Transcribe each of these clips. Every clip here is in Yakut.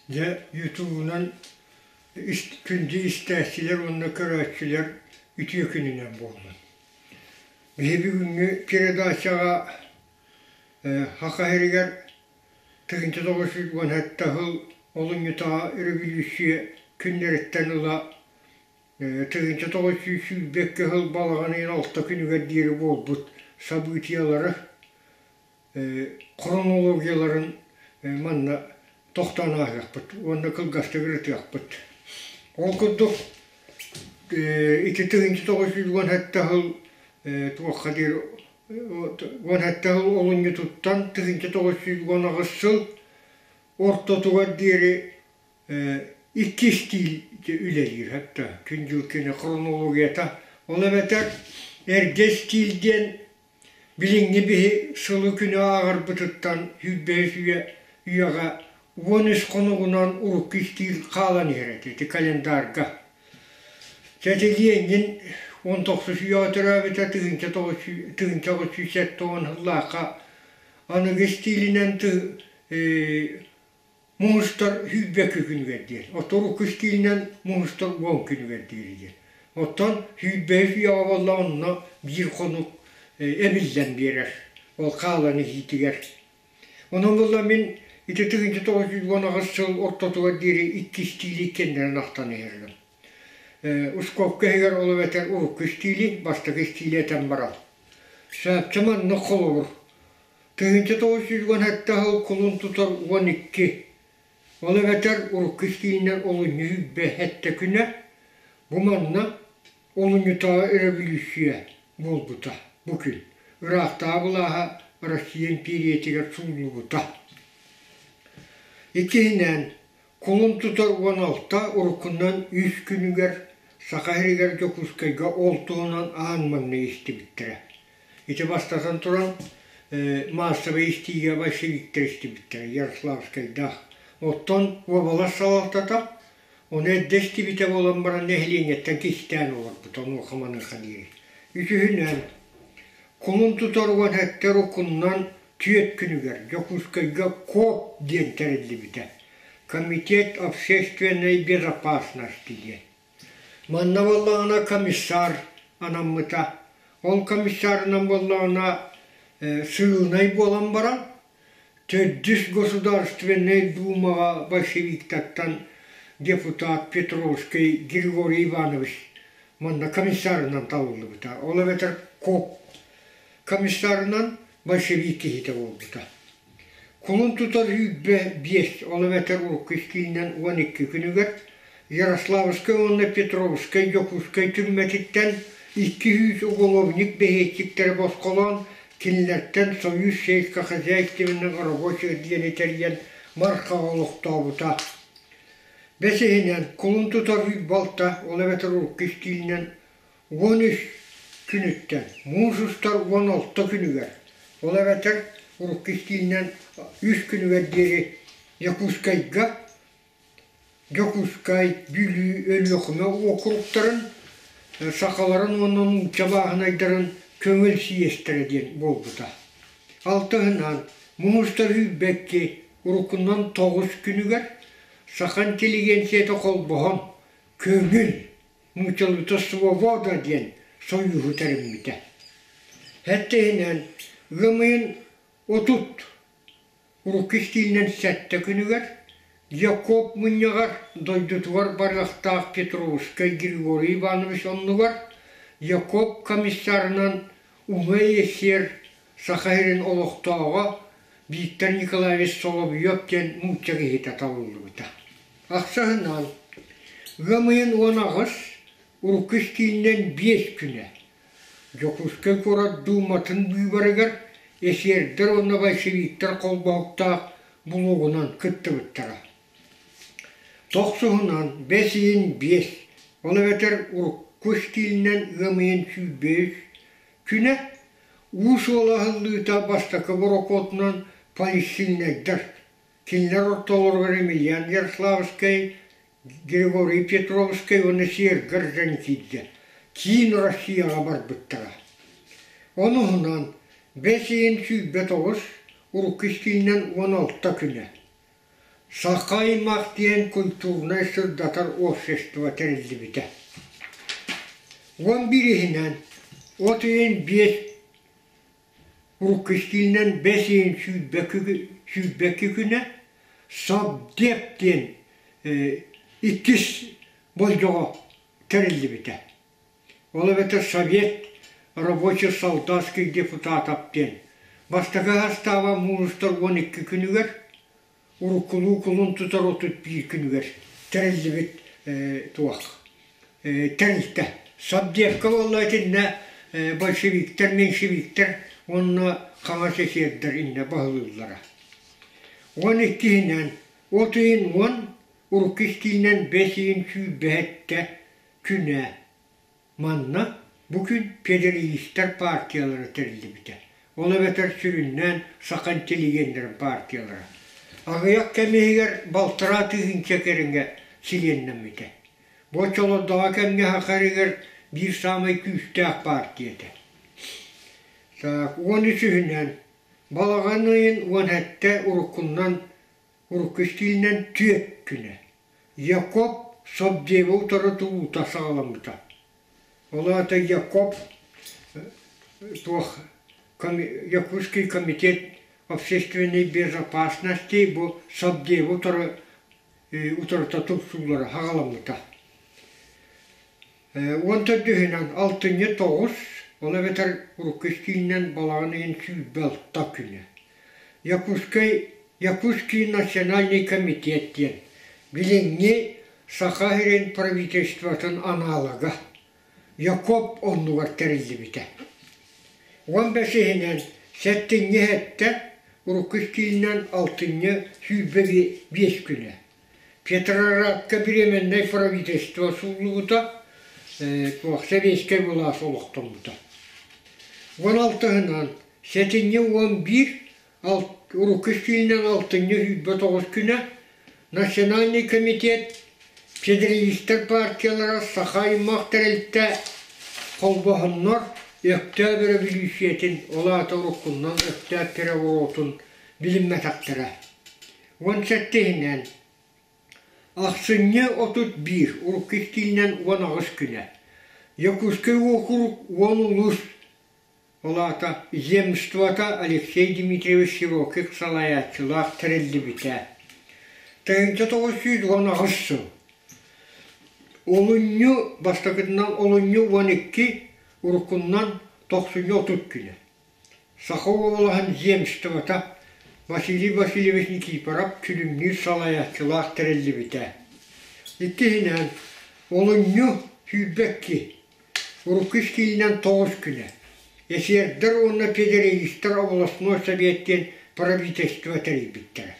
Дьэ, ютубунан күндү истээччилэр уонна көрөөччүлэр үтүө күнүнэн буоллун. Биһи бүгүҥҥү передачаҕа Саха сиригэр 1917 сыл олунньутааҕы өрөбүлүүссүйэ күннэриттэн ыла 1922 сыл балаҕан ыйын алта күнүгэр диэри буолбут событиелары хронологияларын манна тохтоон ааһыахпыт уонна кылгастык ырытыахпыт. Ол курдук ити 1917 сыл туохха диэри 17 сыл олунньутуттан 1918 сыл ортотугар диэри икки истиил үлэлиир хатта күн-дьыл кини хронологията. Ол эбэтэр эргэ истиил диэн Билиҥҥи биһи сылы күнү ааҕарбытыттан 25 үйэ үйэҕэ 13 хонугунан урукку истиил хаалан иһэр этэ ити календарга. Чэ ити Ленин 19 үйэҕэ төрөөбүтэ 1970 сыллаахха аныгы истиилинэн Муҥустар 22 күнүгэр диэн, оттон урукку истиилинэн муҥустар 10 күнүгэр диэри диэн. Оттон 25 үйэҕэ буолла онно биир хонук эбиллэн биэрэр, ол хаалан иһиитигэр. Онон буолла мин ити 1918 сыл ортотугар диэри икки истиили иккиэннэрин ахтан иһэрим. Ускуопка иһигэр ол эбэтэр урукку истиили, бастакы истиили этэн баран. Сөпчө маннык холобур. 1917 сыл кулун тутар 12, ол эбэтэр урукку истиинэн олунньу 27 күнэ бу манна олунньутааҕы өрөбүлүүссүйэ буолбута бу күн ыраахтааҕы былааһа Россия империятыгар сууллубута. Иккиһинэн, кулун тутар 16 уруккунан үс күнүгэр Саха сиригэр Дьокуускайга ол туһунан аан маҥнай истибиттэрэ. Ити бастатан туран, маассабай истиигэ большевиктар истибиттэрэ, Ярославскайдаах. Оттон уобалас салалтата ону эрдэ истибитэ буолан баран нэһилиэнньэттэн кистээн олорбут, онуоха-маныаха диэри. Үсүһүнэн, кулун тутар 17 уруккунан түөрт күнүгэр Дьокуускайга КОП диэн тэриллибитэ, Комитет общественной безопасности диэн. Манна буоллаҕына комиссар анаммыта. Ол комиссарынан буоллаҕына сыылынай буолан баран, төрдүс Государственнай Думаҕа большевиктартан депутат Петровский Григорий Иванович манна комиссарынан талыллыбыта. Ол эбэтэр КОП комиссарынан большевик киһитэ буолбута. Кулун тутар 25, ол эбэтэр урукку истиинэн 12 күнүгэр Ярославскай уонна Петровскай Дьокуускай түрмэтиттэн 200 уголовник бэһиэччиктэрэ босхолоон, кинилэртэн Союз сельскохозяйственных рабочих диэни тэрийэн Мархаҕа олохтообута. Бэсиһинэн, кулун тутар балта, ол эбэтэр урукку истиилинэн 13 күнүттэн муус устар 16 күнүгэр, ол эбэтэр урукку истиинэн үс күнүгэр диэри Якутскайга Дьокуускай, Бүлүү, Өлүөхүмэ уокуруктарын сахаларын уонна нуучча бааһынайдарын көҥүл сийиэстэрэ диэн буолбута. Алтыһынан, муус устар сүүрбэкки уруккунан тоҕус күнүгэр саха интеллигенцията холбоһон көҥүл нууччалыыта «Свобода» диэн сойууһу тэриммитэ. Сэттиһинэн, ыам ыйын 30 урукку истиилинэн сэттэ күнүгэр Якоб мунньаҕар дойдутугар барыахтаах Петровскай Григорий Иванович оннугар Якоб комиссарынан уҥа эсер Саха сирин олохтооҕо Виктор Николаевич Соловьев диэн нуучча киһитэ талыллыбыта. Ахсаһынан, ыам ыйын 18, урукку истиинэн биэс күнэ Дьокуускай куорат Дууматын быыбарыгар эсердэр уонна большевиктар холбоһуктаах булуугунан кыттыбыттара. Тохсуһунан, бэс ыйын биэс, ол эбэтэр урукку истиилинэн ыам ыйын 23 күнэ уу суола аһыллыыта бастакы борокуотунан палестиннайдар Кинилэр ортолоругар Емельян Ярославскай, Григорий Петровскай уонна Сергар киирдэ, киин Россияҕа барбыттара. Онуһунан бэс ыйын 29, урукку истиинэн 16 күнэ. Саха аймах диэн культурнай-сырдатар общество тэриллибитэ. 11-иһинэн от ыйын 5 урукку истиилинэн бэс ыйын 22 күнэ Совдеп диэн иккис болдьоҕо тэриллибитэ. Ол эбэтэр Совет рабоче-солдатских депутатов диэн бастакы састааба муустар 12 күнүгэр уруккулуу кулун тутар 31 күнүгэр тэриллибит туох тэрилтэ. Совдепка буолла итиннэ большевиктар, меньшевиктэр уонна хаҥас эсердэр иннэ баһылыыллара. 12-иһинэн от ыйын 10 урукку истиилинэн бэс ыйын 27 күнэ Манна бу күн федералистар партиялара тэриллибитэ, ол эбэтэр сүрүннээн саха интеллигеннэрин партиялара. Аҕыйах кэм иһигэр балтараа тыһыынча кэриҥэ чилиэннэммитэ. Бу оччолордооҕу кэмҥэ саха иһигэр биир саамай күүстээх партия этэ. Так, 13-үһүнэн балаҕан ыйын 17 уруккунан урукку истиилинэн түөрт күнэ Якоб Совдеба утары тулуута саҕаламмыта. Ол аата Якоб туох Якутский комитет общественной безопасности бу Совдеба утары утарыта тупсуулара саҕаламмыта. 14-үһүнэн алтынньы 9, ол эбэтэр урукку истиинэн балаҕан ыйын 26 күнэ. Якутскай Якутский национальный комитет диэн билиҥҥи Саха сирин правительствотын аналога Якоб оннугар тэриллибитэ. 15-иһинэн сэттинньи сэттэ, урукку истиилинэн алтынньы 25 күнэ. Петроградка бириэмэннэй правительство сууллубута, туох сэбиэскэй былаас олохтоммута. 16-һынан сэтинньи 11 урукку истиилинэн алтынньы 29 күнэ Национальный комитет федералистар партиялара Саха аймах тэрилтэ холбоһоннор Өктөөп өрөбүлүүссүйэтин, ол аата уруккунан Өктөөп переворотун билиммэтэхтэрэ. 17-иһинэн ахсынньы 31 урукку истиилинэн 18 күнэ Якутскай уокурук 10 улуус ол аата земствота Алексей Дмитриевич Широких салайааччылаах тэриллибитэ. 1918 сыл Олунньу бастакытынан олунньу 12 уруккунан тохсунньу 30 күнэ Саха уолаһын земствота Василий Васильевич Никифоров күлүмнүүр салайааччылаах тэриллибитэ. Иккиһинэн, олунньу 22, урукку истиилинэн 9 күнэ, эсердэр уонна федералистар областной совет диэн правительство тэрийбиттэрэ.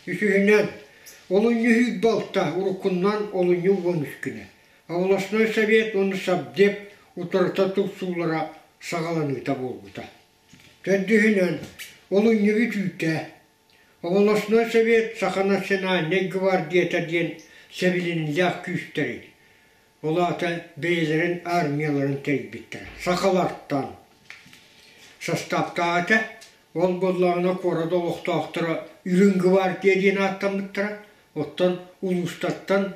Үсүһүнэн, олунньу 26, уруккунан олунньу 13 күнэ, областной совет уонна совдеп утарыта турсуулара саҕаланыыта буолбута. Төрдүһүнэн, олунньу бүтүүтэ Областной совет Саха национальнай гвардията диэн сэбилэниилээх күүстэри, ол аата бэйэлэрин армияларын тэрийбиттэрэ. Сахалартан састааптаах этэ. Ол буоллаҕына куорат олохтоохторо Үрүҥ гвардия диэн ааттаммыттара. Оттон улуустартан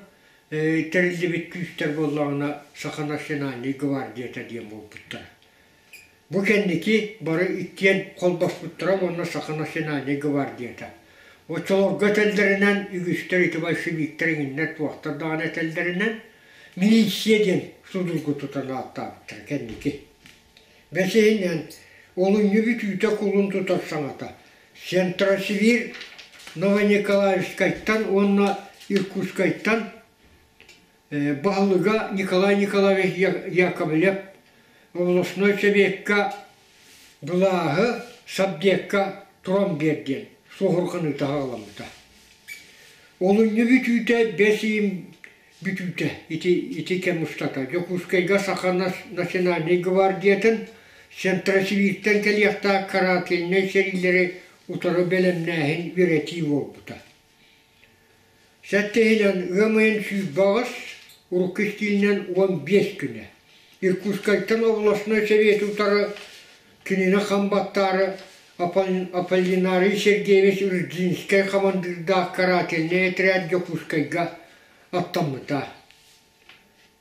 тэриллибит күүстэр буоллаҕына Саха национальнай гвардията диэн буолбуттара. Бу кэнники бары иккиэн холбоспуттара уонна Саха национальнай гвардията. Оччолорго этэллэринэн үгүстэр ити большевиктэр иҥиннэр туохтар даҕаны этэллэринэн милиция диэн судургу тутан ааттаабыттара кэнники. Бэсиһинэн олунньу бүтүүтэ кулун тутар саҥата Центросибирь Новониколаевскайтан уонна Иркутскайтан баһылыга Николай Николаевич Яковлев областной советка былааһы совдепка туран биэр диэн суоһурҕаныыта аҕаламмыта. Олунньу бүтүүтэ бэс ыйын бүтүүтэ ити ити кэм устата Дьокуускайга Саха национальнай гвардиятын Центросибиртэн кэлиэхтээх карательнай сэриилэри утары бэлэмнээһин үөрэтии буолбута. Сэттиһинэн ыам ыйын 28, урукку истиилинэн 15 күнэ. Иркутскайтан областной советы утары кинини хам баттаары Аполлинарий Сергеевич Рудзинскай хамандыырдаах карательнай отряд Дьокуускайга аттаммыта.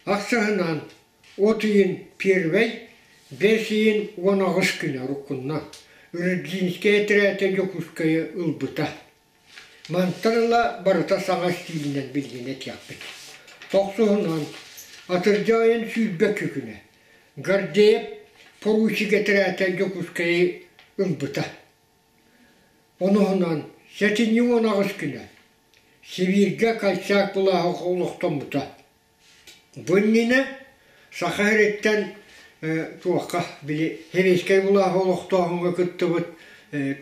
Ахсыһынан от ыйын первэй, бэс ыйын 18 күнэ уруккунна Рудзинскай отряда Дьокуускайы ылбыта. Мантан ыла барыта саҥа стилинэн билигин этиэхпит. Тохсуһунан атырдьах ыйын 22 күнэ Гордеев поручик этэрээтэ Дьокуускайы ылбыта. Онуһунан сэтинньи 18 күнэ Сибииргэ Колчак былааһа олохтоммута. Бу иннинэ Саха сириттэн туохха били Сэбиэскэй былааһы олохтооһуҥҥа кыттыбыт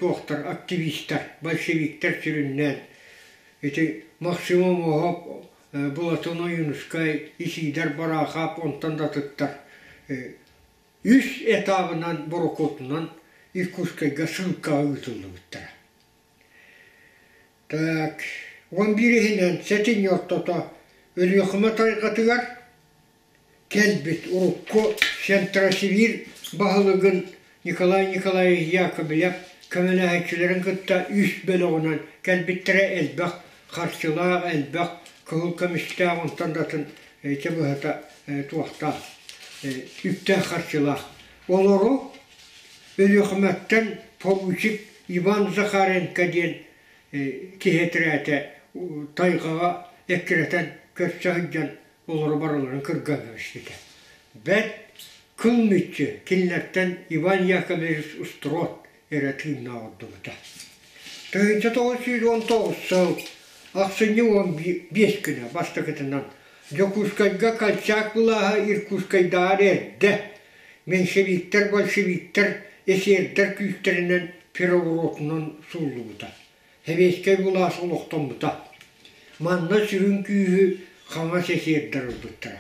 туохтар активистар, большевиктар сүрүннээн ити Максим Омоһоп, Былатон Ойуунускай, Исиидэр Бараахап онтон да атыттар үс этабынан борокуотунан Иркутскайга ссылкаҕа ыытыллыбыттара. Так, 11 иһинэн сэтинньи ортото Өлүөхүмэ тайҕатыгар кэлбит урукку Центросибирь баһылыгын Николай Николаевич Яковлев көмөлөһөөччүлэрин кытта үс бөлөҕүнэн кэлбиттэрэ элбэх харчылаах, элбэх кыһыл көмүстээх, онтон да атын ити быһата туохтаах, үптээх харчылаах. Олору Өлүөхүмэттэн поручик Иван Захаренко диэн киһи этэрээтэ тайҕаҕа эккирэтэн көрсө сылдьан олору барыларын кырган кэбиспитэ. Бэрт кыл мүччү кинилэртэн Иван Яковлевич Устрот эрэ тыыннаах ордубута. 1919 сыл ахсынньы 15 күнэ бастакытынан Дьокуускайга Колчак былааһа Иркутскайдааҕар эрдэ меньшевиктэр, большевиктар, эсердэр күүстэринэн переворотунан сууллубута. Сэбиэскэй былаас олохтоммута. Манна сүрүн күүһү хаҥас эсердэр ылбыттара.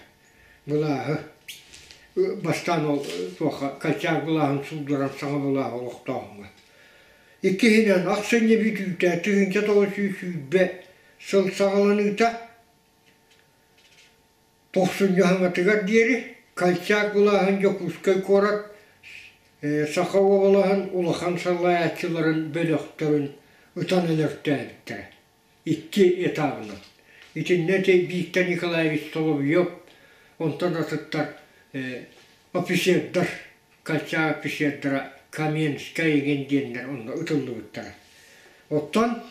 Былааһы бастаан ол туохха Колчак былааһын суулларан саҥа былааһы олохтооһуҥҥа. Иккиһинэн, ахсынньы бүтүүтэ 1920 сыл саҕаланыыта Тохсунньу хаҥатыгар диэри Колчак былааһын Дьокуускай куорат Саха уобалаһын улахан салайааччыларын бөлөхтөрүн ытан өлөртөөбүттэрэ. Икки этабынан. Итиннэ ити Виктор Николаевич Соловьев, онтон атыттар офицердар, Колчак офицердара Каменскай игин диэннэр онно ытыллыбыттара. Оттон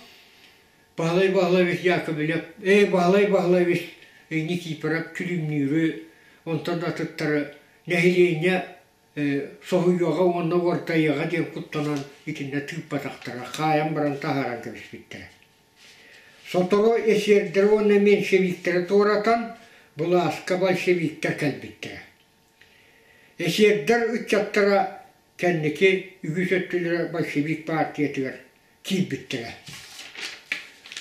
Баһылай Баһылаевич Яковлев, ээ Баһылай Баһылаевич Никифоров Күлүмнүүрү, онтон да атыттары нэһилиэнньэ соһуйуоҕа уонна уордайыаҕа диэн куттанан итиннэ тыыппатахтара, хаайан баран таһааран кэбиспиттэрэ. Сотору эсердэри уонна меньшевиктэри туоратан, былааска большевиктар кэлбиттэрэ. Эсердэр ыччаттара кэнники үгүс өттүлэрэ большевик партиятыгар киирбиттэрэ.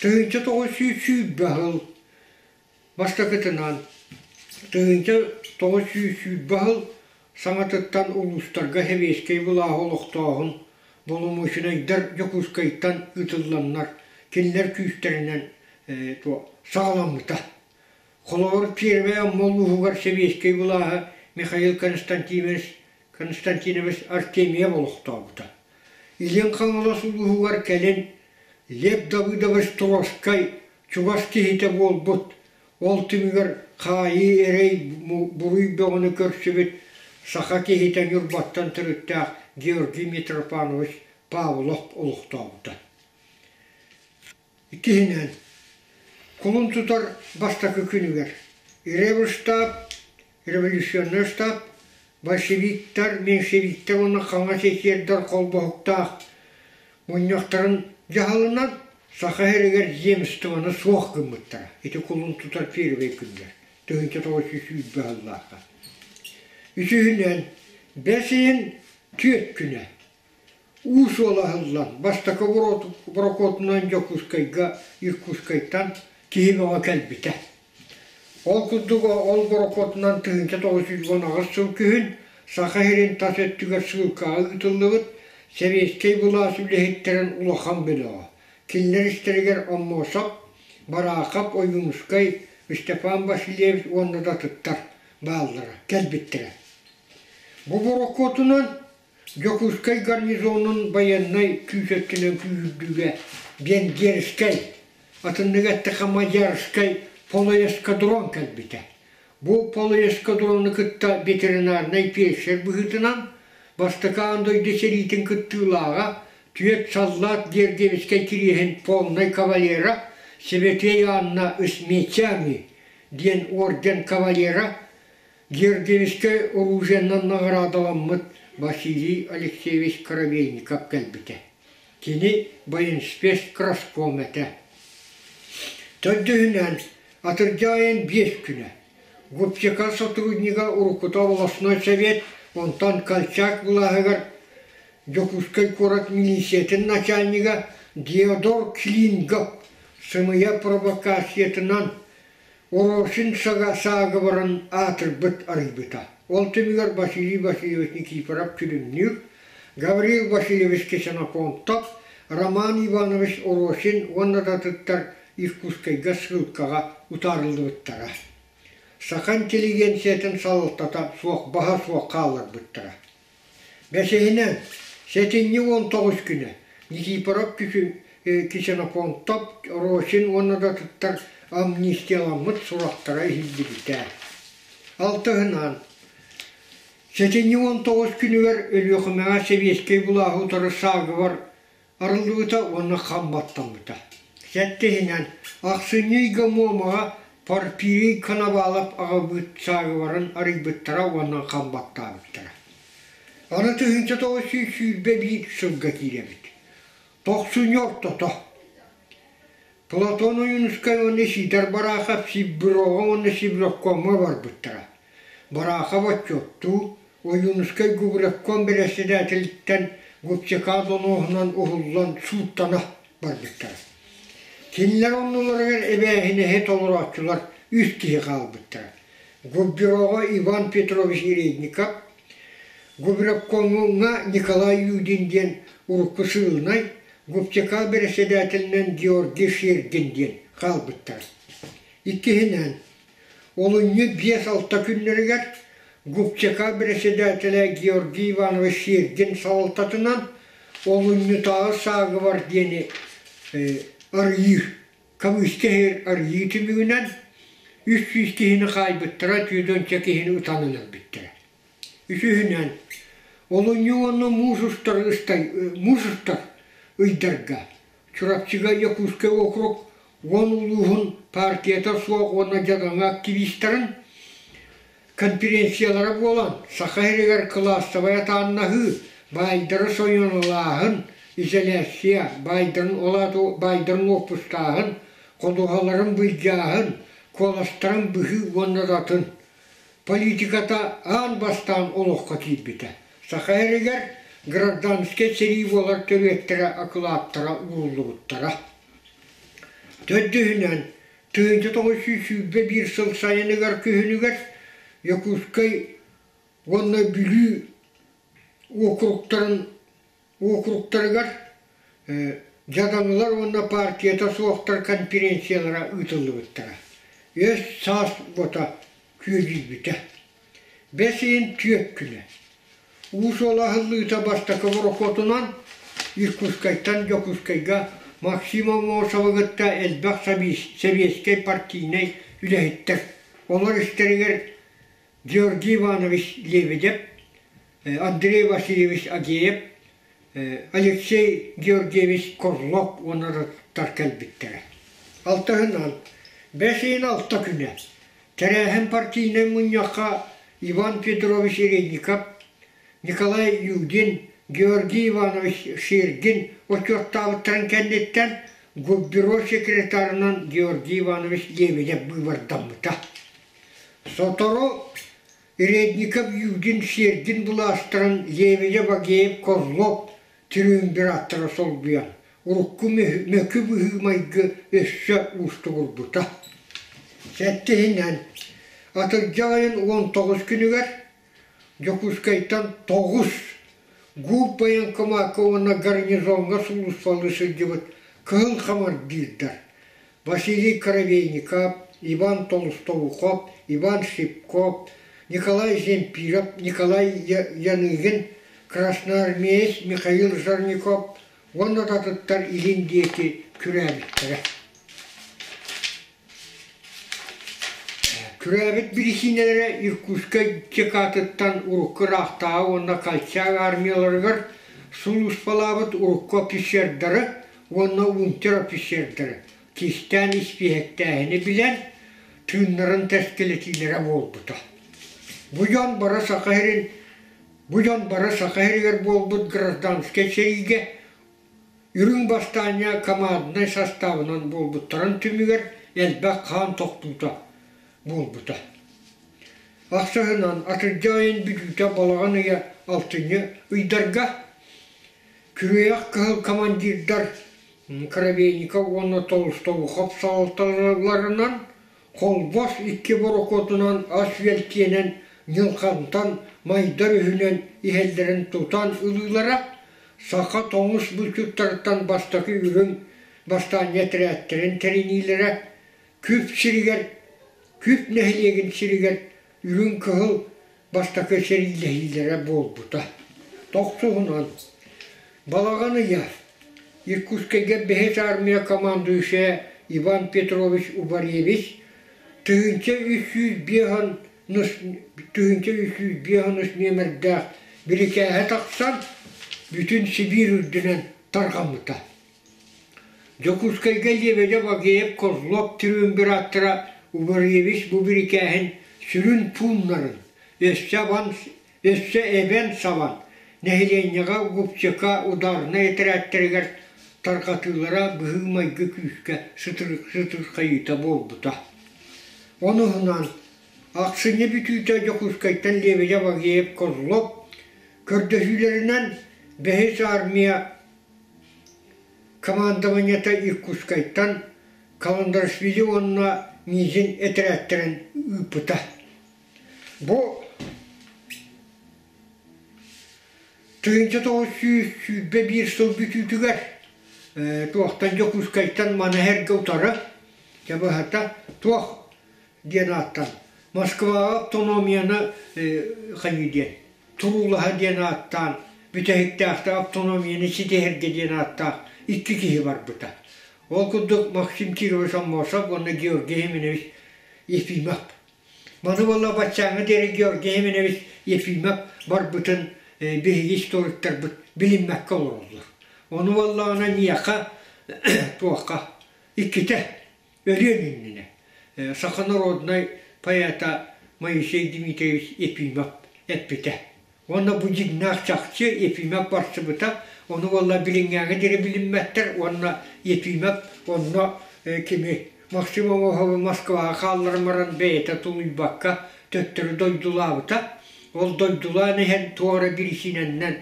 1920 сыл бастакытынан 1920 сыл саҥатыттан улуустарга сэбиэскэй былааһы олохтооһун боломуочунайдар Дьокуускайтан ыытылланнар кинилэр күүстэринэн саҕаламмыта. Холобур, Первэй Амма улууһугар сэбиэскэй былааһы Михаил Константинович Константинович Артемьев олохтообута. Илин Хаҥалас улууһугар кэлин Лев Давыдович Троцкай чугас киһитэ буолбут, ол түмүгэр хаайыы эрэй буруй бөҕөнү көрсүбүт саха киһитэ Ньурбаттан төрүттээх Георгий Митрофанович Павлов олохтообута. Иккиһинэн, кулун тутар бастакы күнүгэр Ревштаб, революционнай штаб, большевиктар, меньшевиктэр уонна хаҥас эсердэр холбоһуктаах мунньахтарын дьаһалынан Саха сиригэр земствоны суох гыммыттара. Ити кулун тутар первэй күннэр, 1920 сыллаахха. Үсүһүнэн, бэс ыйын түөрт күнэ Уу суола аһыллан, бастакы борокуотунан Дьокуускайга Иркутскайтан киһи бөҕө кэлбитэ. Ол курдук ол борокуотунан 1918 сыл күһүн Саха сирин тас өттүгэр сыылкаҕа ыытыллыбыт сэбиэскэй былаас үлэһиттэрин улахан бөлөҕө. Кинилэр истэригэр Аммосов, Бараахап, Ойуунускай, Степан Васильевич уонна да атыттар бааллара, кэлбиттэрэ. Бу борокуотунан. Дьокуускай гарнизонун байыаннай күүс өттүнэн күүһүрдүүгэ Венгерскэй, атыннык эттэххэ Мадьярскай полуэскадрон кэлбитэ. Бу полуэскадрону кытта ветеринарнай фельдшер быһыытынан Бастакы аан дойду сэриитин кыттыылааҕа, түөрт саллаат Гергиевскэй кириэһин полнай кавалера Сибэтиэй Анна Ысмечами диэн орден кавалера Гергиевскэй оружиенан наҕараадаламмыт Василий Алексеевич Коробейников кэлбитэ. Кини военспец краском этэ. Төрдүһүнэн, атырдьах айын биэс күнэ. Губчека сотруднига уруккута областной совет, онтон Колчак былааһыгар Дьокуускай куорат милициятын начальнига Диодор Клингов сымыйа провокациятынан Орошин саагыбарын аатырбыт арыйбыта. Ол түмүгэр Василий Васильевич Никифоров Күлүмнүүр, Гаврил Васильевич Ксенофонтов, Роман Иванович Орошин уонна да атыттар Иркутскайга ссылкаҕа утаарыллыбыттара. Саха интеллигенциятын салалтата суох баһа суох хаалларбыттара. Бэсиһинэн, сэтинньи 19 күнэ Никифоров Ксенофонтов, Росин уонна да атыттар амнистияламмыт сурахтара иһиллибитэ. Алтыһынан, сэтинньи 19 күнүгэр Өлүөхүмэҕэ сэбиэскэй былааһы утары саагыбар арыллыбыта уонна хам баттаммыта. Сэттиһинэн, ахсынньы ыйга Муомаҕа Порфирий Коновалов аҕабыыт саагыбарын арыйбыттара уонна хам баттаабыттара. Аны 1921 сылга киирэбит. Тохсунньу ортото. Платон Ойуунускай уонна Сидор Барахов Сиббюроҕа уонна Сибревкомҥа барбыттара. Барахов отчуоттуу, Ойуунускай Губревком бэрэссэдээтэлиттэн Губчека донуоһунан уһуллан сууттана барбыттара. Кинилэр оннуларыгар эбээһинэһи толорооччулар үс киһи хаалбыттара. Губбюроҕа Иван Петрович Редников, Губревкомҥа Николай Юдин диэн урукку сыылынай, Губчека бэрэссэдээтэлинэн Георгий Шергин диэн хаалбыттара. Иккиһинэн, Олунньу 5-6 күннэригэр Губчека бэрэссэдээтэлэ Георгий Иванович Сергин салалтатынан Олунньутааҕы саагыбар диэни арыйыы, көмүскэ арыйыы түмүгүнэн 300 киһини хаайбыттара, 410 киһини ытан өлөрбүттэрэ. Үсүһүнэн, олунньу уонна муус устар, муус устар ыйдарга Чурапчыга Якутскай округ уон улууһун партията суох уонна дьадаҥы активистарын конференциялара буолан, Саха сиригэр кылаассабай атааннаһыы, баайдары сойуоналааһын, изоляция, баайдарын ол баайдарын уоппустааһын, ходуһаларын былдьааһын, куоластарын быһыы уонна да атын политиката аан бастаан олоххо киирбитэ. Саха сиригэр гражданскай сэрии буолар төрүөттэрэ акылааттара ууруллубуттара. Төрдүһүнэн, 1921 сыл сайыныгар күһүнүгэр Якутскай уонна Бүлүү уокуруктарын уокуруктарыгар дьадаҥылар уонна партията суохтар конференциялара ыытыллыбыттара. Өс саас уота күөдьүйбүтэ. Бэс ыйын түөрт күнэ. Уу суола аһыллыыта бастакы борохуотунан Иркутскайтан Дьокуускайга Максим Аммосовы кытта элбэх сэбиэскэй партийнай үлэһиттэр, олор истэригэр Георгий Иванович Лебедев, Андрей Васильевич Агеев, Алексей Георгиевич Козлов уонна кэлбиттэрэ. Алтыһынан, бэс ыйын алта күнэ тэрээһин партийнай мунньахха Иван Петрович Редников, Николай Юдин, Георгий Иванович Шергин отчуоттаабыттарын кэнниттэн Губбюро секретарынан Георгий Иванович Лебедев быыбардаммыта. Сотору Редников Юдин Сергин былаастарын Лебедев, Агеев, Козлов триумвираттара солбуйан, урукку мөкү быһыы-майгы өссө уустугурбута. Сэттиһинэн, атырдьах ыйын 19 күнүгэр Дьокуускайтан тоҕус ГУП военкомакка уонна гарнизоҥҥа сулууспалыы сылдьыбыт кыһыл хамардыырдар Василий Коробейников, Иван Толстоухов, Иван Шипков, Николай Земпиров, Николай Яныгин. красноармеец Михаил Жарников уонна да атыттар илин диэки күрээбиттэрэ. Күрээбит биричиинэлэрэ Иркутскай ЧК-тыттан урукку ыраахтааҕы уонна Колчак армияларыгар сулууспалаабыт урукку офицердары уонна унтер-офицердары кистээн испииһэктээһини билэн, тыыннарын тэскилэтиилэрэ буолбута. Бу дьон бары Саха сирин бу дьон бары Саха сиригэр буолбут гражданскай сэриигэ Үрүҥ бастаанньа команднай састаабынан буолбуттарын түмүгэр элбэх хаан тохтуута буолбута. Ахсыһынан атырдьах ыйын бүтүүтэ балаҕан ыйа алтынньы ыйдарга Күрүөйэх кыһыл командирдар Коробейников уонна Толстоухов салалталарынан Холбос икки борокуотунан ас-үөл тиэнэн Ньылхантан Майдар үһүнэн иһэллэрин тутан ылыылара саха тоҥус булчуттарыттан бастакы үрүҥ бастаанньа этэрээттэрин тэриниилэрэ Күп сиригэр Күп нэһилиэгин сиригэр үрүҥ кыһыл бастакы сэриилэһиилэрэ буолбута. Тохсуһунан балаҕан ыйа Иркутскайга бэһис армия командующайа Иван Петрович Убаревич 1305 нүөмэрдээх бирикээһэ тахсан, бүтүн Сибиир үрдүнэн тарҕаммыта. Дьокуускайга Лебедев Агеев Козлов триумвираттара Убаревич бу бирикээһин сүрүн пууннарын өссө абан өссө эбэн-сабан нэһилиэнньэҕэ Губчека ударнай этэрээттэригэр тарҕатыылара быһыы-майгы күүскэ сытырхайыыта буолбута. Онуһунан ахсынньы бүтүүтэ Дьокуускайтан Лебедев Агеев Козлов көрдөһүүлэринэн бэһис армия командованиета Иркутскайтан Каландарашвили уонна Мизин этэрээттэрин ыыппыта. Бу 1921 сыл бүтүүтүгэр туохтан Дьокуускайтан Манаһерга утары дьэ быһата туох диэн ааттан Москваҕа автономияны хайыы диэн туруулаһа диэн ааттаан бүтэһиктээхтик автономияны ситиһэргэ диэн ааттаах икки киһи барбыта. Ол курдук Максим Кирович Аммосов уонна Георгий Ефимович Ефимов. Маны буолла баччааҥҥа диэри Георгий Ефимович Ефимов барбытын биһиги историктарбыт билиммэккэ олороллор. Ону буоллаҕына миэхэ туохха иккитэ Өлүөн иннинэ саха народнай поэта Моисей Дмитриевич Ефимов эппитэ. Уонна бу дьиҥнээх чахчы Ефимов барсыбыта, ону буолла билиҥҥээҥи диэри билиммэттэр уонна Ефимов онно кими Максим Оҥоһовы Москваҕа хаалларан баран бэйэтэ тулуйбакка төттөрү дойдулаабыта. Ол дойдулаан иһэн туох эрэ биричиинэннэн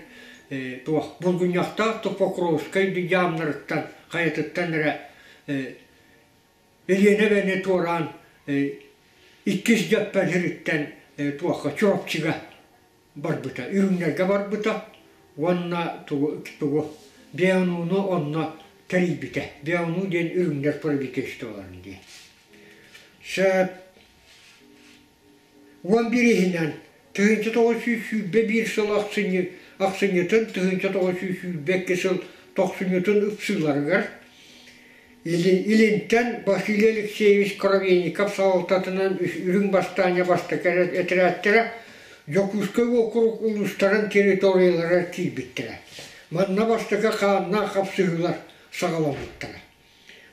туох Булгунньахтаах да Покровскай дьаамнарыттан хайатыттан эрэ Өлүөнэ эбэни туораан иккис дьэппэн сириттэн туохха Чурапчыга барбыта, Үрүҥнэргэ барбыта уонна тугу тугу Беонууну онно тэрийбитэ. Беонуу диэн үрүҥнэр правительстволарын дии. Сөп Уон бириһинэн, 1921 сыл ахсынньы, ахсынньытын 1922 сыл тохсунньутун ыпсыыларыгар Илинтэн Василий Алексеевич Коровейников салалтатынан Үрүҥ Бастаанньа бастакы этэрээттэрэ Дьокуускай уокурук улуустарын территорияларыгар киирбиттэрэ. Манна бастакы хааннаах хапсыһыылар саҕаламмыттара.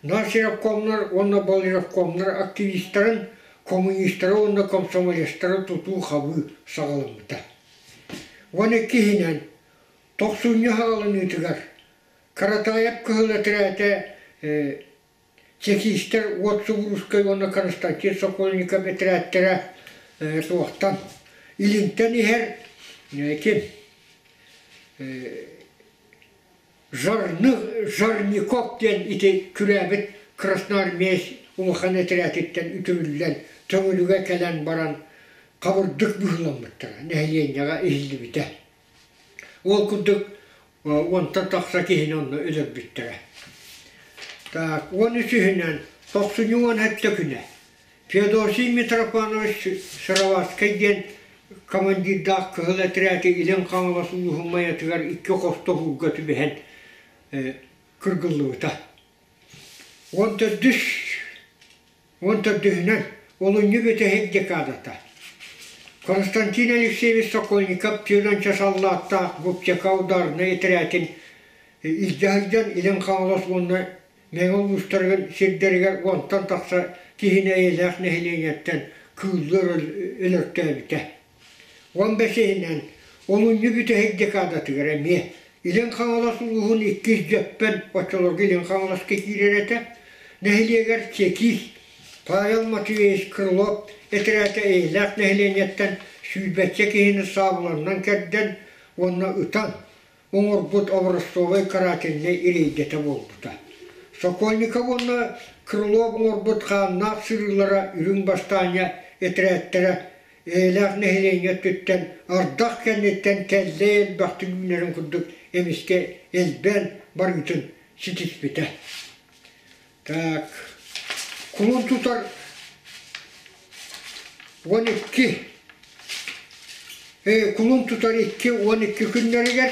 Насеровкомнар уонна Болеровкомнар активистарын, коммунистары уонна комсомолецтары тутуу-хабыы саҕаламмыта. Уон иккиһинэн, тохсунньу саҕаланыытыгар Каратаев кыһыл этэрээтэ чекистэр Уот Субуруускай уонна Константин Сокольников этэрээттэрэ туохтан илинтэн иһэр ким Жарников диэн ити күрээбит красноармеец улахан этэрээтиттэн үтүрүллэн Төҥүлүгэ кэлэн баран хабырдык быһыыламмыттара нэһилиэнньэҕэ иһиллибитэ. Ол курдук уонтан тахса киһини онно өлөрбүттэрэ. Так, уон үсүһүнэн тохсунньу уон сэттэ күнэ Феодосий Митрофанович Сыроватскай диэн командирдаах кыһыл этэрээти Илин Хаҥалас улууһун Майатыгар икки хостоһууга түбэһэн кыргыллыбыта. 14 14-үһүнэн олунньу бүтэһик декадата. Константин Алексеевич Сокольников түөрт саллааттаах Губчака ударнай этэрээтин илдьэ сылдьан Илин Хаҥалас уонна Мэҥэ улуустарыгар сирдэригэр уонтан тахса киһини эйэлээх нэһилиэнньэттэн кыыллар өлөртөөбүтэ. 15-иһинэн олунньу бүтэһик декадатыгар эмиэ Илин Хаҥалас улууһун иккис Дьөппөн оччолорго Илин Хаҥаласка киирэр этэ, нэһилиэгэр чекист Павел Матвеевич Крылов этэрээтэ эйэлээх нэһилиэнньэттэн сүүрбэччэ киһини саабыланан кэрдэн уонна ытан оҥорбут образцовай карательнай рейдэтэ буолбута. Сокольников уонна Крылов оҥорбут хааннаах сырыылара үрүҥ бастаанньа этэрээттэрэ эйэлээх нэһилиэнньэ өттүттэн ардах кэнниттэн тэллэй элбэхтик үүнэрин курдук эмискэ элбээн барыытын ситиспитэ. Так, кулун тутар 12 кулун тутар 2-12 күннэригэр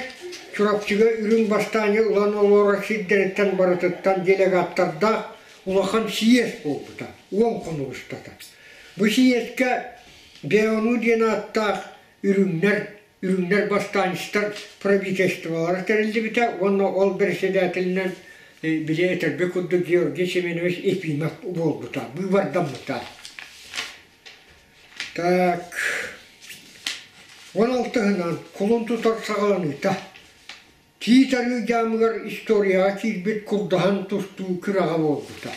Чурапчыга үрүҥ бастаанньа ылан олорор сирдэриттэн барытыттан делегаттардаах улахан сийиэс буолбута, уон хонук устата. Бу сийиэскэ БНУ диэн ааттаах үрүҥнэр үрүҥнэр бастаанньыстар правительстволара тэриллибитэ уонна ол бэрэссэдээтэлинэн били этэрбит курдук Георгий Семенович Ефимов буолбута, быыбардаммыта. Так, 16-ынан кулун тутар саҕаланыыта Тиит Арыы дьаамыгар историяҕа киирбит курдаһан тустуу күрэҕэ буолбута.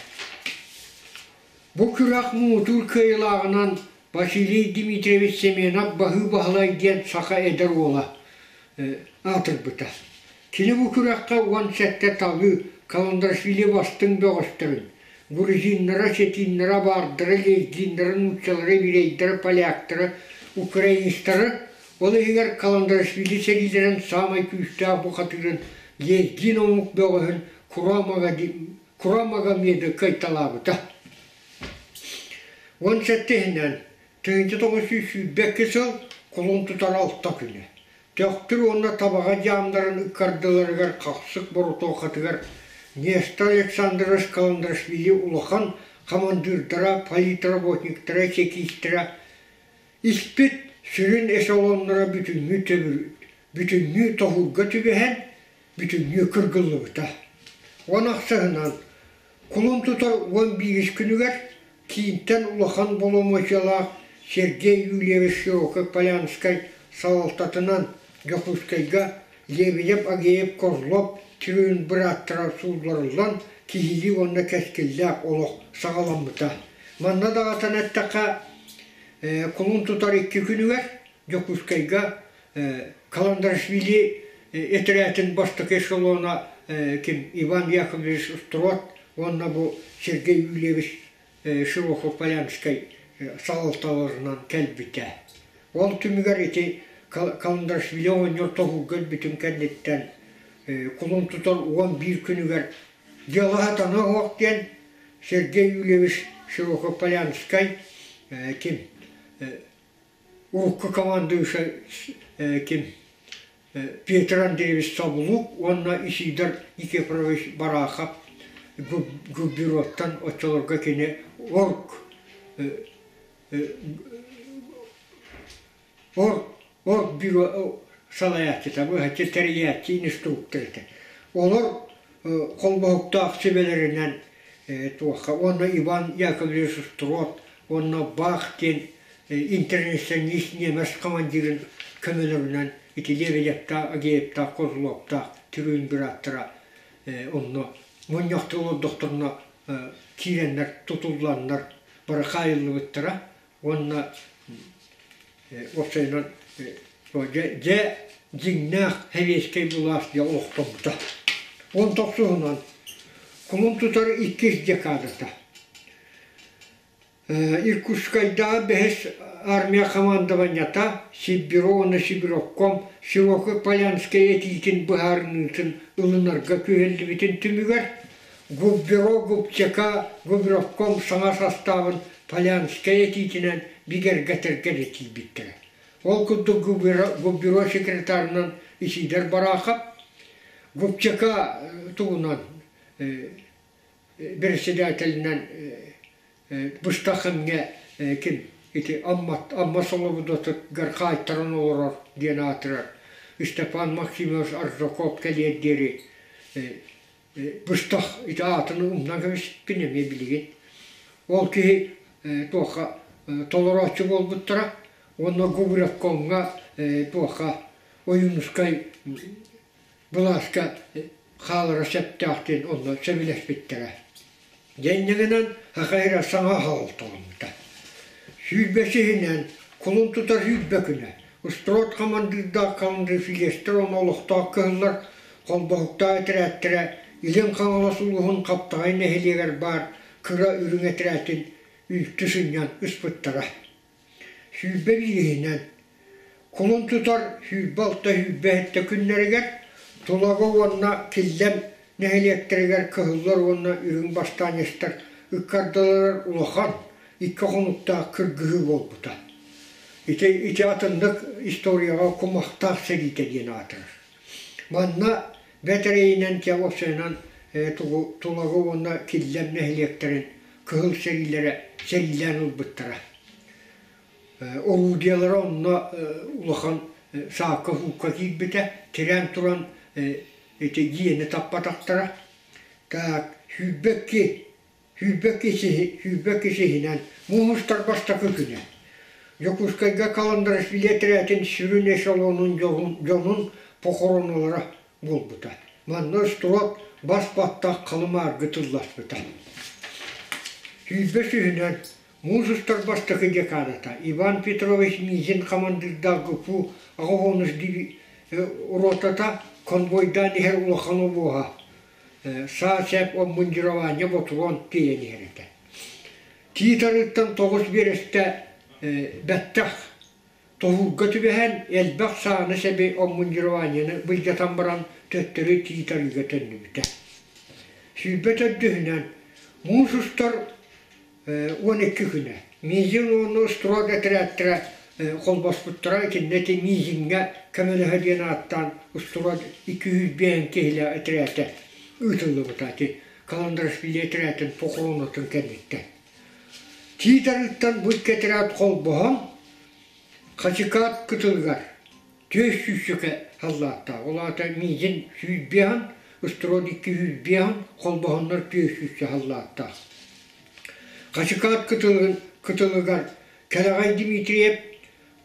Бу күрэх муҥутуур кыайыылааҕынан Василий Дмитриевич Семенов Баһыы Баһылай диэн саха эдэр уола аатырбыта. Кини бу күрэххэ 17 талыы Каландрашвили бастыҥ бөҕөстөрүн, грузиннара, осетиннара, баардара, лезгиннара, нууччалара, еврейдэрэ, поляктара, украинецтары Ол иһигэр Каландрашвили сэриилэрин саамай күүстээх бухатыырын Лезгин омук бөҕөһүн Курамагомеды кыайталаабыта. 17-иһинэн 1922 сыл кулун тутар алта күнэ. Төхтүр уонна Табаҕа дьаамнарын ыккардыларыгар хахсык боротуохатыгар Нестор Александрович Каландрашвили улахан хамандыырдара, политработниктара, чекистэрэ Испит сүрүн эшелоннара бүтүннүү бүтүннүү тоһуурга түбэһэн, бүтүннүү кыргыллыбыта. Уон ахсыһынан кулун тутар 11-ис күнүгэр киинтэн улахан боломуочуйалаах Сергей Юльевич Широков-Полянскай салалтатынан Дьокуускайга Лебедев, Агеев, Козлов трюн бырааттара суулларыллан киһилии уонна кэскиллээх олох саҕаламмыта. Манна даҕатан эттэххэ, кулун тутар икки күнүгэр Дьокуускайга Каландрашвили этэрээтин бастакы эшелона ким Иван Яковлевич Строд уонна бу Сергей Юльевич Широков-Полянскай салалталарынан кэлбитэ. Ол түмүгэр ити Каландрашвили оҕонньор тоһуурга өлбүтүн кэнниттэн кулун тутар 11 күнүгэр дьыала сатана суох диэн Сергей Юльевич Широкополянскай ким урукку командующай ким Петр Андреевич Собулук уонна Исидор Никифорович Барахов губбюроттан оччолорго кини орг оргбюро салайааччыта, быһаччы тэрийээччи инструктор этэ. Олор холбоһуктаах сүбэлэринэн туохха уонна Иван Яковлевич Строд уонна Бах диэн интернационалист ньиэмэс командирын көмөлөрүнэн ити Лебедевтаах, Агеевтаах, Козловтаах түрүүн бырааттара онно мунньахтыы олордохторуна киирэннэр тутулланнар бары хаайыллыбыттара уонна уопсайынан дьэ дьиҥнээх сэбиэскэй былаас дьэ олохтоммута. 19-унан кулун тутар иккис декадата. Иркутскайдааҕы бэһис армия командованиета Сиббюро уонна Сибирокком Широкой-Полянскай этиитин быһаарыныытын ылынарга күһэллибитин түмүгэр Губбюро Губчека Губревком саҥа састаабын Полянскай этиитинэн бигэргэтэргэ эрэ тиийбиттэрэ. Ол курдук губбюро секретарынан Исидор Барахов, Губчека тугунан председателинэн быстах кэмҥэ ким ити Амма Амма Солобудатыгар хаайтаран олорор диэн аатырар Степан Максимович Аржаков кэлиэр диэри быстах ити аатын умнан кэбиспиппин эмиэ билигин. Ол киһи туохха толорооччу буолбуттара уонна Губревкомҥа туохха Ойуунускай былааска хаалара сөптөөх диэн онно сөбүлэспиттэрэ. Дьэнньэгинэн Хахайра саҥа аһалталаммыта. Сүүрбэсиһинэн кулун тутар 20 күнэ Устрот хамандыырдаах командир уонна олохтоох кыһыллар холбоһуктаах этэрээттэрэ Илин Хаҥалас улууһун Хаптаҕай нэһилиэгэр баар кыра үрүҥ этэрээтин үлтү сынньан ыспыттара. 21-иһинэн Кулун тутар 26-27 күннэригэр Тулагы уонна Киллэм нэһилиэктэригэр кыһыллар уонна үрүҥ бастаанньыстар ыккардыларыгар улахан, икки хонуктаах кыргыһыы буолбута. Ити, ити атыннык историяҕа кумахтаах сэриитэ диэн аатырар. Манна бэтэрэйинэн уопсайынан тугу Тулагы уонна Киллэм нэһилиэктэрин кыһыл сэриилэрэ сэриилээн ылбыттара. Орудиелара онно улахан саакка-һуукка киирбитэ, тирээн туран ити дьиэни таппатахтара. Так, 22, 22 22 иһинэн муус устар бастакы күнэ. Дьокуускайга Каландарашвили этэрээтин сүрүн эшелонун дьонун похороналара буолбута. Манна Строд бас-баттах халымааргы тылласпыта. Сүүрбэ сүүһүнэн муус устар бастакы декадата Иван Петрович Мизин хамандыырдаах ГПУ аҕыс ротата конвойдаан иһэр улахан обуоһа саа-сэп обмундирование ботуруон тиэйэн иһэр этэ. Тиит арыыттан 9 биэрэстэ бэттэх Тоһуурга түбэһэн, элбэх сааны-сэби обмундированиены былдьатан баран төттөрү Тиит Арыыга төннүбүтэ. 24-үһүнэн муус устар 12 күнэ Мизин уонна Строд этэрээттэрэ холбоспуттара итиннэ ити Мизиҥҥэ көмөлөһө диэн ааттаан Строд 205 киһилээх этэрээтэ ыытыллыбыта ити Каландрашвили этэрээтин похоронатын кэнниттэн. Тиит Арыыттан бу икки этэрээт холбоһон Хачыкаат кытылыгар түөрт сүүсчэкэ халлааттаах, ол аата миигин 105-ин, Строд 205-ин холбоһоннор 400 халлааттаах. Хачыкаат кытылын кытылыгар Кэлэҕэй Дмитриев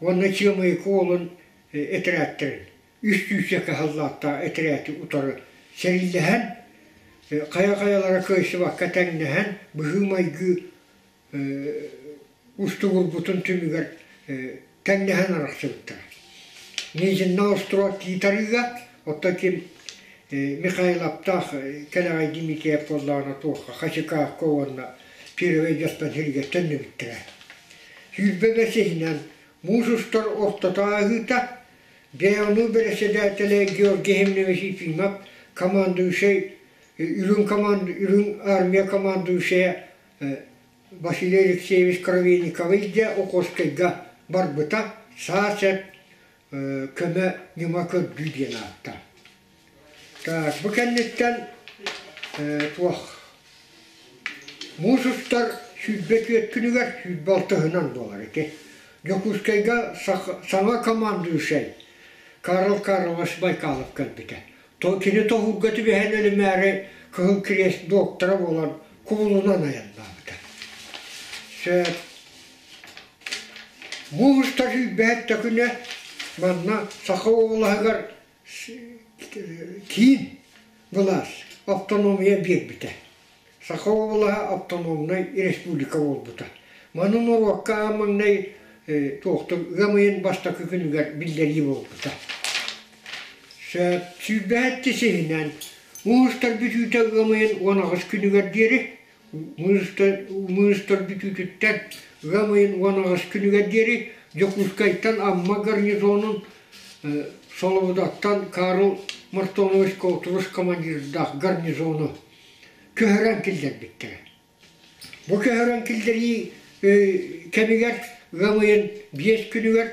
уонна Чыамайыкы уолун этэрээттэрин үс сүүсчэкэ халлааттаах этэрээти утары сэриилэһэн, хайа-хайалара кыайсыбакка тэҥнэһэн, быһыы-майгы устугурбутун түмүгэр тэҥнэһэн арахсыбыттара. Низинна остуруок Тиит-Арыыга, оттон ким Михайловтаах Кэлэҕэй Дмитриев буоллаҕына туохха Хачыкаакка уонна Первый дьахтар сиригэр төннүбүттэрэ. 25-иһинэн муус устар ортото ааһыыта ДНУ бэрэссэдээтэлэ Георгий Ефимович Ефимов командующай үрүҥ команд үрүҥ армия командующайа Василий Алексеевич Кровейниковы илдьэ Охотскайга барбыта саа-сэп көмө ньыма көрдүү диэн ааттаах. Так, бу кэнниттэн туох муус устар 24 күнүгэр 26-һынан буолар ити. Дьокуускайга саҥа командующай Карл Карлович Байкалов кэлбитэ. Кини тоһуурга түбэһэн өлүмээри Кыһыл Кириэс доктора буолан кубулунан айаннаабыта. Сөп. Муус устар сүүрбэһэттэ күнэ манна Саха уобалаһыгар киин былаас автономия биэрбитэ. Саха уобалаһа автономнай республика буолбута. Маны норуокка аан маҥнай туохтук ыам ыйын бастакы күнүгэр биллэрии буолбута. 27 сиһинэн муустар бүтүүтэ ыам ыйын 18 күнүгэр диэри муустар бүтүүтүттэн ыам ыйын 18 күнүгэр диэри Дьокуускайтан Амма гарнизонун Солобудаттан Карл Мартонович Колтурус командирдаах гарнизону көһөрөн киллэрбиттэрэ. Бу көһөрөн киллэрии кэмигэр ыам ыйын 5 күнүгэр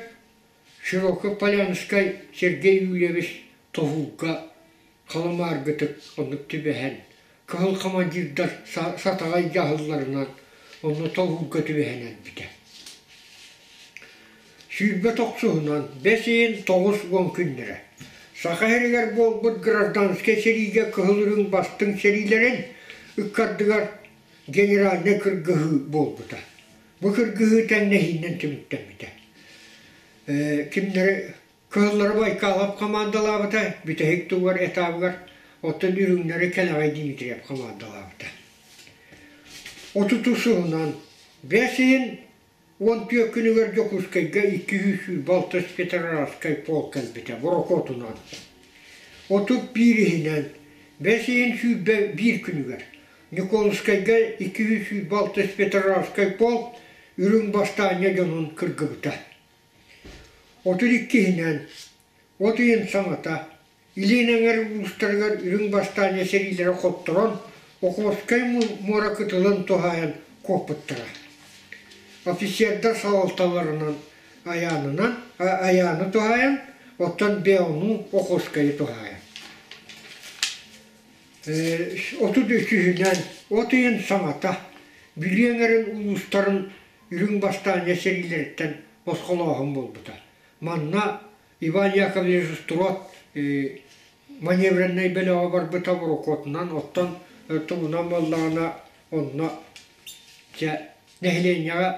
Широков-Полянскай Сергей Юльевич тоһуурга халымааргытык оннук түбэһэн, кыһыл командирдар сатаҕай дьаһалларынан онно тоһуурга түбэһэн өлбүтэ. 29-һунан бэс ыйын 90 күннэрэ Саха сиригэр буолбут гражданскай сэриигэ кыһыл үрүҥ бастыҥ сэриилэрин ыккардыгар генеральнай кыргыһыы буолбута. Бу кыргыһыы тэҥнэһиинэн түмүктэммитэ. Кимнэри Кыһыллары Байкалов хамаандалаабыта, бүтэһик тугар этабыгар, оттон үрүҥнэри Кэлэҕэй Дмитриев хамаандалаабыта. 30 сылынан бэс ыйын 14 күнүгэр Дьокуускайга 226 Петроградскай полк кэлбитэ борокуотунан. 31-иһинэн бэс ыйын 21 күнүгэр Николскайга 226 Петроградскай полк үрүҥ бастаанньа дьонун кыргыбыта. 32-һинэн от ыйын саҥата Илин эҥэр улуустарыгар үрүҥ бастаанньа сэриилэрэ хотторон, Охотскай муора кытылын туһаайан куоппуттара. Офицердар салалталарынан айаанынан айааны туһаайан, оттон Беону Охотскайы туһаайан. 33-үһүнэн от ыйын саҥата Бүлүү эҥэрин улуустарын үрүҥ бастаанньа сэриилэриттэн босхолооһун буолбута. Манна Иван Яковлевич Строд маневреннай бөлөҕө барбыта борокуотунан, оттон тугунан буоллаҕына онно дьэ нэһилиэнньэҕэ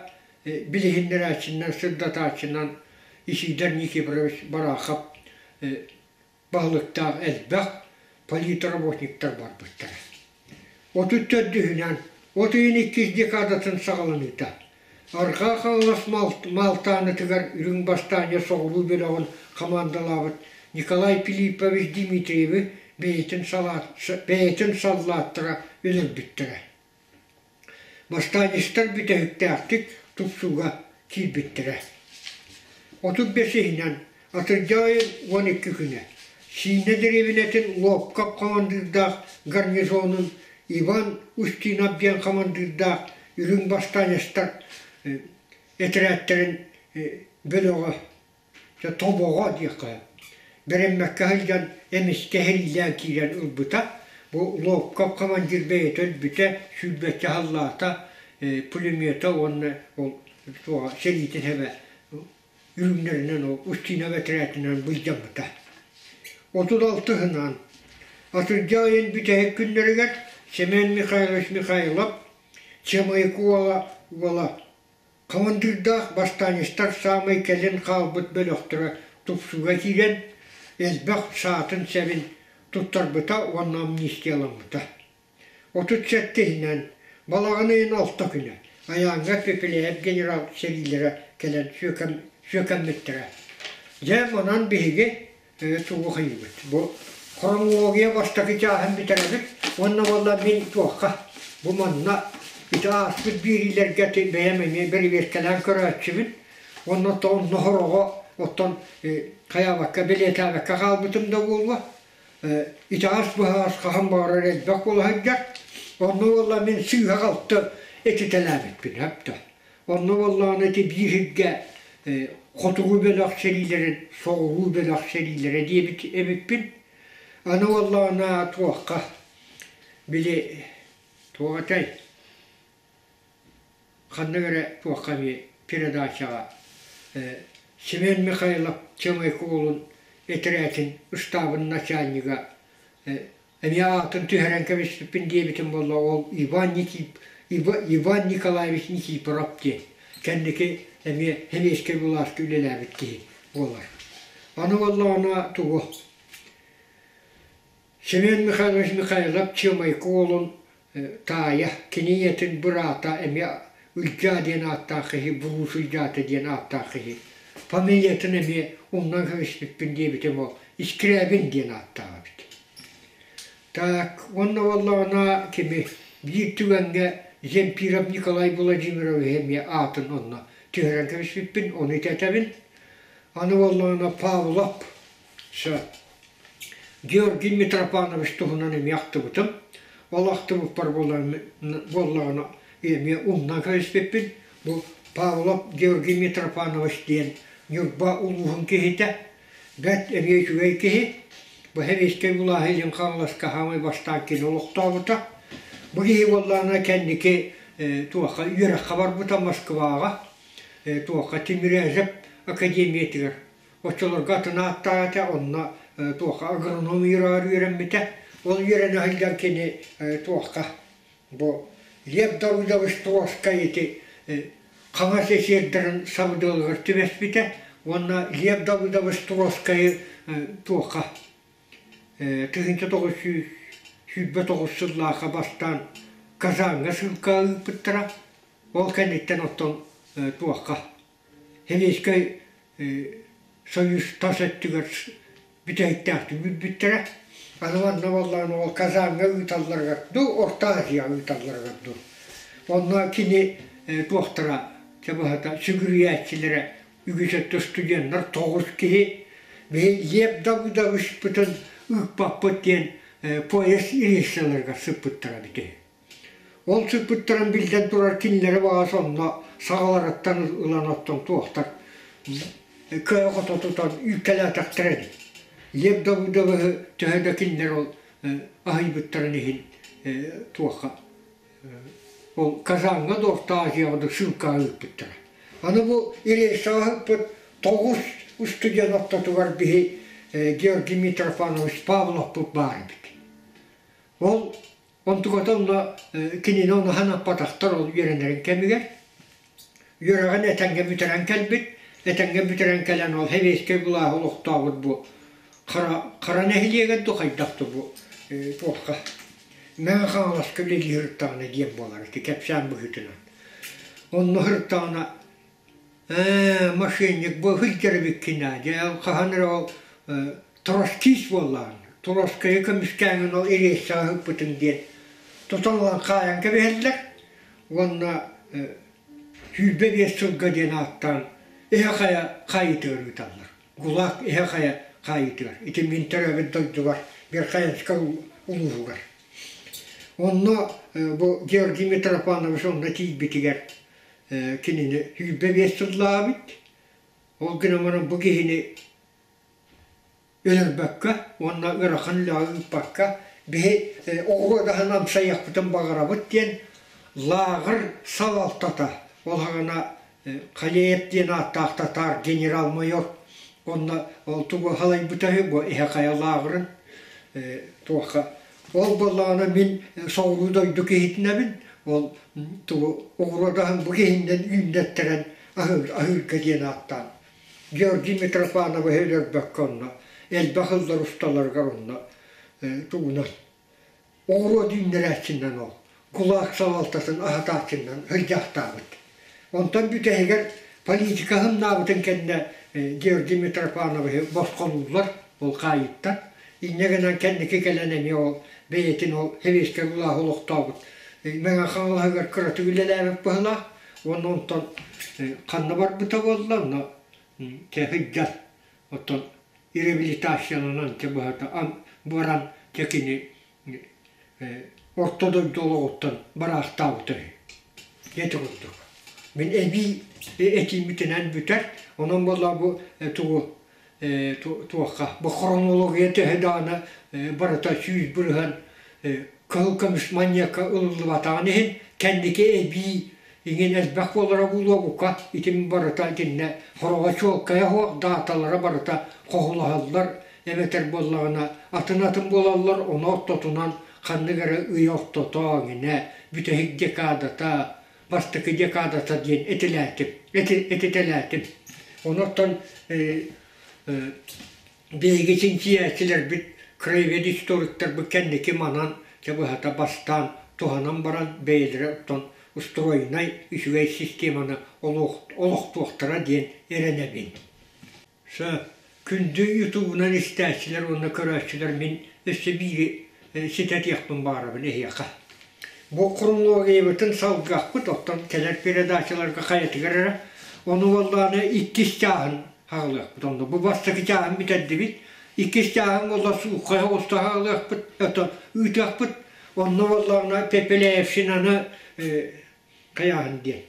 билиһиннэрээччинэн, сырдатааччынан Исидор Никифорович Барахов баһылыктаах элбэх политработниктар барбыттара. 34-үһүнэн от ыйын иккис декадатын саҕаланыыта Арҕаа Хаҥалас Маалтаанытыгар Үрүҥ Бастаанньа соҕуруу бөлөҕүн хамаандалаабыт Николай Филиппович Дмитриеви бэйэтин, бэйэтин саллааттара өлөрбүттэрэ. Бастаанньыстар бүтэһиктээхтик тупсууга киирбиттэрэ. 35-иһинэн атырдьах ыйын 12 күнэ Сиинэ дэриэбинэтин Лобков хамандыырдаах гарнизонун Иван Устинов диэн хамандыырдаах үрүҥ бастаанньыстар этэрээттэрин бөлөҕө Дьэ тобоҕо диэххэ бэрэммэккэ сылдьан эмискэ эһириилээн киирэн ылбыта. Бу Лобков командир бэйэтэ өлбүтэ, сүүрбэччэ сыллаата пулемета уонна ол туоҕа сэриитин сэбэ үрүҥнэринэн ол Устинов этэрээтинэн былдьаммыта. 36-һынан атырдьах ыйын бүтэһик күннэригэр Семен Михайлович Михайлов Чамайык уола уола Хамандыырдаах бастаанньыстар саамай кэлин хаалбыт бөлөхтөрө тупсууга киирэн, элбэх саатын-сэбин туттарбыта уонна амнистияламмыта. 37-иһинэн балаҕан ыйын алта күнэ Айааҥҥа Пепеляев генерал сэриилэрэ кэлэн сүөкэммиттэрэ. Дьэ, манан биһиги тугу хайыыбыт? Бу хронология бастакы чааһын бүтэрэбит уонна буолла мин туохха бу манна ити ааспыт биэриилэргэ бэйэм эмиэ бэрэбиэркэлээн көрөөччүбүн уонна онно сороҕо оттон хайаабакка бэлиэтээбэккэ хаалбытым да буолуо итэҕэс быһаас хаһан баҕарар элбэх буола сылдьар онно буолла мин сыыһа-халты этитэлээбиппин сөп Онно буоллаҕына ити биир сиргэ хотугу бөлөх сэриилэрин соҕуруу бөлөх сэриилэрэ диэбит эбиппин. Аны буоллаҕына туохха били туох этэй ханнык эрэ туохха эмиэ передачаҕа Семен Михайлов Чамайка уолун этэрээтин ыстаабын начальнига Эмиэ аатын түһэрэн кэбиспиппин диэбитим буолла, ол Иван Никип, Иван Николаевич Никифоров диэн кэнники эмиэ сэбиэскэй былааска үлэлээбит киһи буолар. Аны буоллаҕына тугу Семен Михайлович Михайлов Чымайка уолун таайа, кини ийэтин быраата эмиэ Ылдьаа диэн ааттаах киһи, Булуус Ылдьаата диэн ааттаах киһи. Фамилиятын эмиэ умнан кэбиспиппин диэбитим ол Искрябин диэн ааттаах эбит. Так, уонна буоллаҕына кими биир түгэҥҥэ Земпиров Николай Владимирович эмиэ аатын онно түһэрэн кэбиспиппин, ону итэтэбин. Аны буоллаҕына Павлов Георгий Митрофанович туһунан эмиэ ахтыбытым. Ол ахтыбыппар буоллаҕына эмиэ умнан кэбиспиппин. Бу Павлов Георгий Митрофанович диэн Ньурба улууһун киһитэ, бэрт эмиэ үчүгэй киһи. Бу Сэбиэскэй былааһы Илин Хаҥаласка саамай бастаан кини олохтообута. Бу киһи буоллаҕына кэнники туохха үөрэххэ барбыта Москваҕа, туохха Тимирязев академиятыгар. Оччолорго атын ааттаах этэ, онно туохха агроном үөрэҕэр үөрэммитэ. Ол үөрэнэ сылдьан кини туохха Бу Лев Давыдович Троцкай ити хаҥас эсердэрин сабыдыалыгар түбэспитэ уонна Лев Давыдович Троцкайы туохха 1929 сыллаахха бастаан Казаҥҥа ссылкаҕа ыыппыттара. Ол кэнниттэн оттон туохха Сэбиэскэй Союз тас өттүгэр бүтэһиктээхтик үүрбүттэрэ. Аны манна буоллаҕына ол Казаҥҥа ыыталларыгар дуу, Орто Азияҕа ыыталларыгар дуу. Онно кини туохтара, чэ быһата, сүгүрүйээччилэрэ үгүс өттө студеннар 9 киһи биһи Лев Давыдовичпытын ыыппаппыт диэн поезд рейсаларыгар сыппыттара эбитэ. Ол сыппыттарын биллэн турар кинилэри баҕас онно саҕаларыттан ылан оттон туохтар кыайа-хото тутан үүккэлээтэхтэрэ дии. Лев Давыдовыһы төһө да кинилэр ол аһыйбыттарын иһин туохха ол Казаҥҥа да Орто Азияҕа да ссылкаҕа ыыппыттара. Аны бу рейсаҕа ыыппыт 9 студент ортотугар биһи Георгий Митрофанович Павловпут баар эбит. Ол Онтуката онно кинини ону аппатахтар ол үөрэнэрин кэмигэр. Үөрэҕин этэҥҥэ бүтэрэн кэлбит. Этэҥҥэ бүтэрэн кэлэн ол сэбиэскэй былааһы олохтообут бу хара, хара нэһилиэгэр дуу хайдах да бу туохха Мэҥэ Хаҥаласка үлэлии сырыттаҕына диэн буолар ити кэпсээн быһыытынан. Онно сырыттаҕына Ээ, мошенник бу сылдьар эбиккин аа, дьэ хаһан эрэ ол троцкист буоллаҕыҥ, Троцкайы көмүскээҥҥин ол рейсаҕа ыһыкпытыҥ диэн тутан ылан хаайан кэбиһэллэр уонна 25 сылга диэн ааттаан эһэ-хайа хаайыытыгар ыыталлар. ГУЛАГ эһэ-хайа хаайыытыгар. Ити мин төрөөбүт дойдубар Верхоянскай улууһугар. Онно бу Георгий Митрофанович онно тиийбитигэр кинини 25 сыллаабыт. Ол гынан баран бу киһини өлөрбөккө уонна ыарахан үлэҕэ ыыппакка биһи оҕуруот аһын амсайыахпытын баҕарабыт диэн лааҕыр салалтата ол саҕана Халеев диэн ааттаах татаар генерал-майор онно ол тугу халайбыта үһү бу эһэ хайа лааҕырын туохха Ол буоллаҕына мин соҕуруу дойду киһитинэбин, ол тугу оҕуруот аһын бу киһиннэн үүннэттэрэн аһыырга диэн ааттаан. Георгий Митрофановы өлөрбөккө онно элбэх ыллар усталарыгар онно тугунан оҕуруот үүннэрээччинэн ол кулаак салалтатын аһатааччыннан сылдьаахтаабыт. Онтон бүтэһигэр политика аһымнаабытын кэннэ Георгий Митрофановиһы босхолууллар ол хаайыыттан. Инньэ гынан кэнники кэлэн эмиэ ол бэйэтин ол сэбиэскэй былааһы олохтообут Мэҥэ Хаҥалаһыгар кыратык үлэлээбит быһыылаах уонна онтон ханна барбыта буолла онно чэ сылдьар оттон реабилитацияланан чэ быһата баран чэ кини Орто дойду олоҕуттан бараахтаабыта үһү. Ити курдук. Мин эбии этииммитинэн бүтэр. Онон буолла бу тугу туохха бу хронология төһө даҕаны барыта 100% кыһыл көмүс манньыакка ылыллыбатаҕын иһин кэнники эбии иҥин элбэх буолара буолуо бука итин барыта итиннэ хороҕо чуолкайа суох дааталара барыта хоһулаһаллар эбэтэр буоллаҕына атын-атын буолаллар, ону ортотунан ханнык эрэ ый ортото эҥинэ, бүтэһик декадата, бастакы декадата диэн этилээтим, этитэлээтим. Онон биһиги чинчийээччилэрбит, краевед историктарбыт кэнники манан чэ быһата бастаан туһанан баран бэйэлэрэ оттон устроенай үчүгэй системаны олохтуохтара диэн эрэнэбин. Сөп. Күндү ютубунан истээччилэр уонна көрөөччүлэр мин өссө биири ситэтиэхпин баҕарабын эһиэхэ. Бу хронологиябытын салгыахпыт, оттон кэлэр передачаларга хайатыгар эрэ ону буоллаҕына иккис чааһын хаалыахпыт. Онно бу бастакы чааһын бүтэрдибит. Иккис чааһын буолла суукка оҕуста хаалыахпыт, это ыытыахпыт. Онно буоллаҕына Пепеляевщинаны хайааһын диэн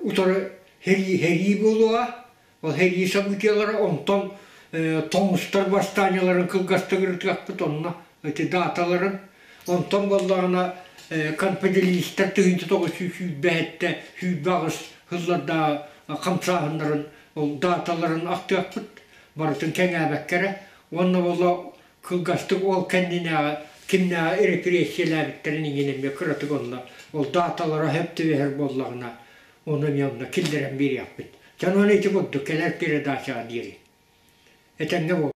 утары сэрии, сэрии буолуоҕа. Ол сэрии событиелара онтон тоҥустар бастаанньаларын кылгастык ырытыахпыт онно ити дааталарын. Онтон буоллаҕына конфедералистар 1927 28 сылларда хамсааһыннарын ол дааталарын ахтыахпыт барытын кэҥээбэккэ эрэ. Уонна буолла кылгастык ол кэннинээҕи кимнээҕи репрессийэлээбиттэрин иҥин эмиэ кыратык онно ол дааталара сөп түбэһэр буоллаҕына ону эмиэ онно киллэрэн биэриэхпит. Дьон ити курдук кэлэр передачаҕа диэри. Этэҥҥэ буол.